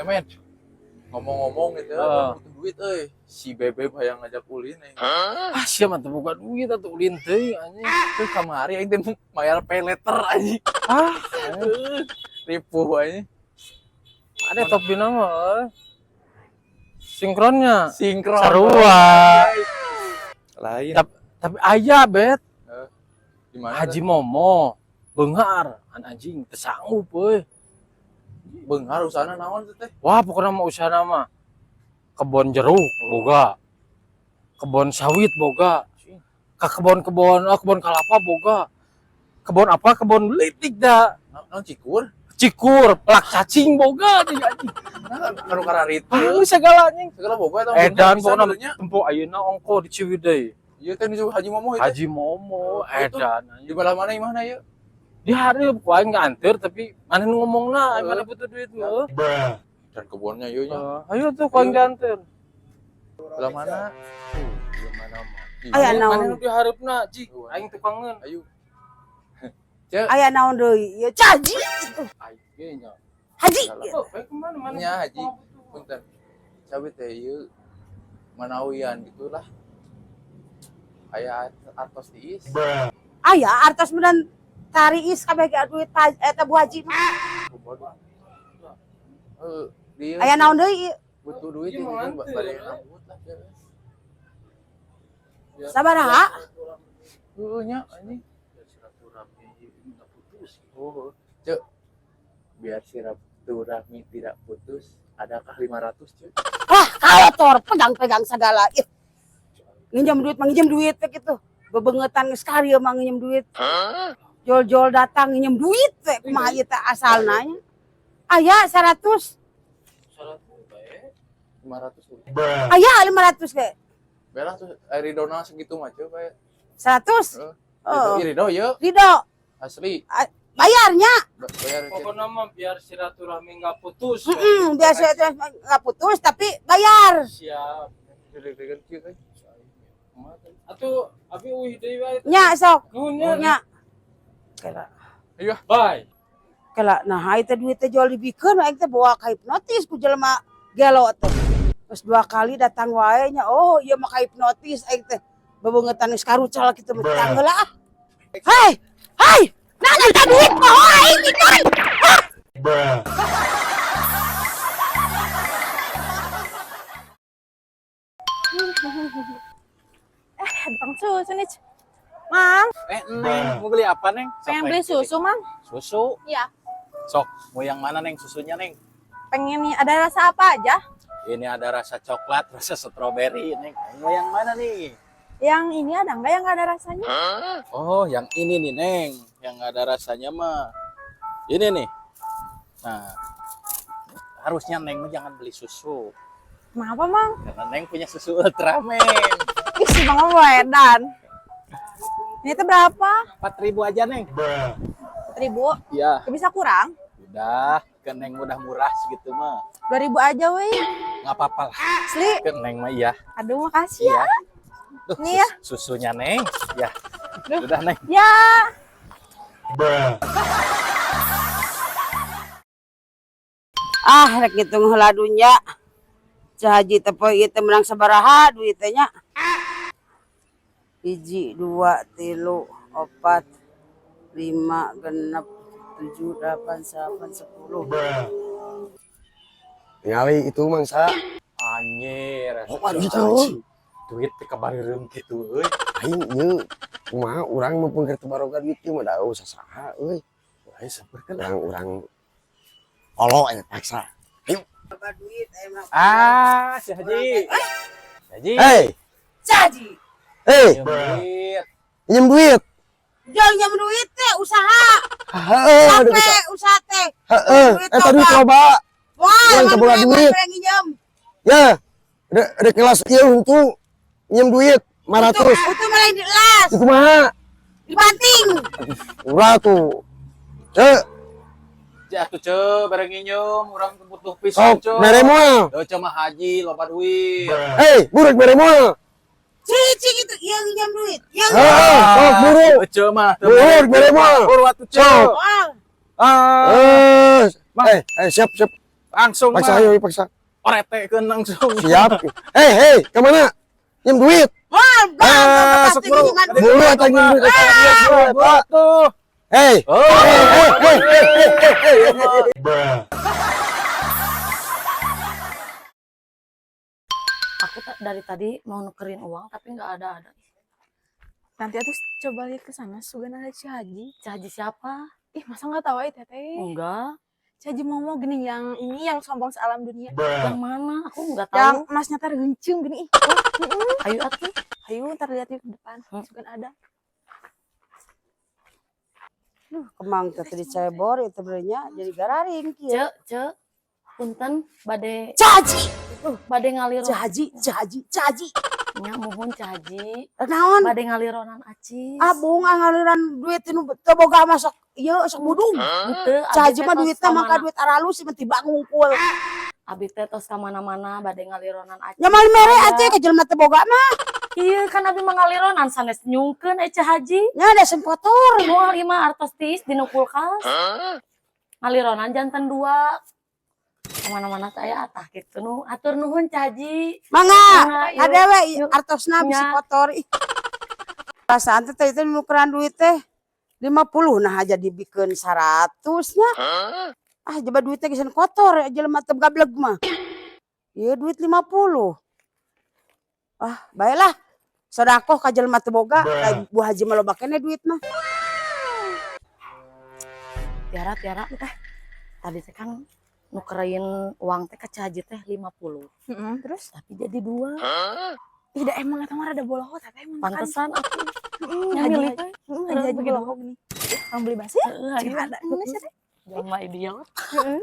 Kemet. Ngomong-ngomong gitu, Heeh. butuh duit euy. Si Bebeb hayang ngajak ulin euy. Ah, sia mah teu boga duit atuh ulin teuing anjing. Tuh kamari aing teh mayar pay letter anjing. Ah, Ripuh anjing. ada top dina mah euy. Sinkronnya. Sinkron. Sarua. Lain. Tapi aya bet Di mana? Haji Momo beunghar an anjing teu sanggup euy. Beunghar usahana naon teh teh? Wah, pokoknya mah usaha mah kebon jeruk boga, kebon sawit boga, ke kebon-kebon, oh, kebon kelapa boga, kebon apa, kebon litik dah, Naon cikur? Cikur, pelak cacing boga di anjing. Nah, kanu kararitu. Ah, segala anjing. Segala boga eta. Edan pokoknya tempo ayeuna ongko di Ciwidey. Ieu teh nu Haji Momo itu. Haji Momo, Oh, itu. edan Di anjing. belah mana imahna ieu? Di hari ku aing nganter tapi mana nu ngomongna, mana butuh duit mah. Dan kebunnya ieu nya. Ayo tuh ku aing dianter. Belah mana? Tuh, belah mana mah. Aya Mana naon? nu diharepna, Ji? Aing tukangeun. Ayo. Aya naon deui? Ieu caji. Aing ge nya. Haji. Oh, baik kemana mana? Nya Haji. Punten. Cabe teh ieu manawian gitulah. Aya artos tiis. Aya artos meunang tariis kabeh ge duit eta Bu Haji mah. Heeh, dia Aya naon deui ieu? Butuh duit Iya, ini mau nganter. bade nambut lah. Sabaraha? Heeh nya anjing. Silaturahmi nggak putus. Oh, Cek. Biar silaturahmi tidak putus, adakah 500, Cek? Wah, kotor pegang-pegang segala. Ih. Nginjem duit mah nginjem duit we kitu. Bebengetan geus karya mah nginjem duit. Jol-jol datang nginjem duit we kumaha ieu teh asalna nya. Aya 100, 100 bae. 500 udah. Aya 500 ge. Belah tuh ridona segitu mah Cek kayak. 100. Heeh. Oh. Ih, Ridho yeuh, Ridho, asli. Bayarnya. Bayar Cek. Pokoknya mah biar silaturahmi nggak putus. Heeh, biar silaturahmi nggak putus tapi bayar. Siap. Deg-degan kieu euy. Atuh abi uih deui wae. Nya sok. Nuhun nya. Nya. Kela. Ayo. Bye. Kela nah ieu teh duit teh jual dibikeun aing teh bawa ka hipnotis ku jelema gelo teh. Terus dua kali datang wae nya. Oh, ieu mah ka hipnotis aing teh. Bebengetan geus karucal kitu mah tang heula ah. Hei, hei, nah eta duit poho aing dikeun. Tukang susu nih. Mang, Eh, Neng, mau beli apa, Neng? Sok, pengen Neng, beli pilih. susu, Mang. Susu? Iya. Sok, mau yang mana, Neng? Susunya, Neng? Pengen nih, ada rasa apa aja? Ini ada rasa coklat, rasa stroberi, Neng. Mau yang mana nih? Yang ini ada nggak yang nggak ada rasanya? Oh, yang ini nih, Neng. Yang nggak ada rasanya mah. Ini nih. Nah, harusnya Neng mah jangan beli susu. Kenapa, Mang? Karena Neng punya susu Ultraman. Ih, si Bang mau edan. Ini tuh berapa? 4.000 aja, Neng. 1.000. Iya. Gak bisa kurang? Udah, ke Neng udah murah segitu mah. 2.000 aja, weh. Nggak apa-apa lah. Asli. Ke Neng mah iya. Aduh, makasih ya. Iya. Tuh, Nih ya. susunya, Neng. Ya. Duh. Udah, Neng. Ya. Ah, rek ngitung heula dunya. Ceu Haji teh poe ieu teh menang sabaraha duit teh nya? 1, 2, 3, 4, 5, 6, 7, 8, 9, 10. Ningali itu mangsa. Anjir. Oh, aduh, itu. Duit teh kabareureum kitu euy. Aing ieu kumaha urang mumpung keur teu baroga duit ieu mah da eueuh sasaha euy. Ayo sabarkeun. Urang-urang olo aya paksa. Ayo. Duit aya mah. Ah, si Haji. Si Haji. Hei, Ceu Haji. hei, Pinjem duit. pinjem duit. Jual nyam duit teh usaha. Heeh, aduh Sampai bisa. usaha teh. Heeh, Duit eta duit loba. loba. Wah, Urang teu boga emang duit. yang nginjem. Ya, rek kelas ieu huntu pinjem duit 500. Itu malah di las, Itu kumaha? dibanting. Ulah tuh. Ceu, Ceu atuh ceu, bareng nginjem, urang butuh pisan sok ceu. mere moal. Deu ceu mah Haji loba duit. Hei, buruk mere moal. Cicing itu yang nginjem duit. Yang Heeh, sok buru. Deu ceu mah teu Buruk mere moal. Buru atuh ceu. Sok. Wah, Ah. Eh, Mang. siap, siap. Langsung Paksa mah. ayo paksa. Oretekeun langsung. Siap. Hei, hei, kemana? Nyium duit. Wah, Ah, sok buru. Buru atau nyium duit. Buru tuh. Hei. Oh. Hei, hei, hei, hei, hei, hei, hei. Aku dari tadi mau nukerin uang tapi nggak ada-ada. Nanti atuh coba lihat ke sana, sugan ada Ci Haji. Ci Haji siapa? Ih, masa nggak tahu ya teteh? Enggak. Ci Haji Momo gini yang ini yang sombong sealam dunia. Yang mana? Aku nggak Yang tahu. emasnya tergencung gini. Ih. Ayo atuh. Ayo ntar lihat yuk ke depan. Hmm. Sugan ada. Duh, kemang teh teu dicebor itu benernya jadi gararing kieu. Cek, cek. Punten bade Caji, bade ngalir. caji, caji, caji. Nya muhun Ci Haji. Naon? Bade ngalironan acis. Ah, bunga ngaliran duit nu teu boga masuk ieu sok budung. Henteu, abi Caji teh mah tos duitna mangka kamana- duit aralus sih tiba ngungkul. Abi teh tos ka mana-mana bade ngalironan acis. Nya mah mere atuh ka jelema teu boga mah. Iya kan abi mah ngalironan sanes nyungkeun eh Ci Haji. Nya ada kotor. Moal ieu mah artos tiis dina kulkas. Ngalironan janten dua. Kemana-mana saya atah gitu nu. Atur nuhun Ci Haji. Mangga, Mangga, yuk. adewe Yuk. artosna bisi Nya. kotor ih. Perasaan teh teh nukeran duit teh 50 nah aja dibikeun 100 nya. Ah coba duitnya geus kotor ya jelema teu gableg mah. Ieu duit 50. Ah, baiklah. Sodakoh ka jelema teu boga, da Bu Haji mah loba keneh duit mah. Tiara, Tiara, eh tadi teh kan nukerin uang teh ke Ci Haji teh 50. Heeh, terus? Tapi jadi dua. Tidak emang eta mah rada boloho teteh emang kan. Pantesan aku. Heeh, Nya haji milih haji. teh. Heeh, haji haji Begitu. boloho gini. Kamu beli basi? Heeh, Cing ayo. ada. Geus ya teh. Jelema idiot. Heeh.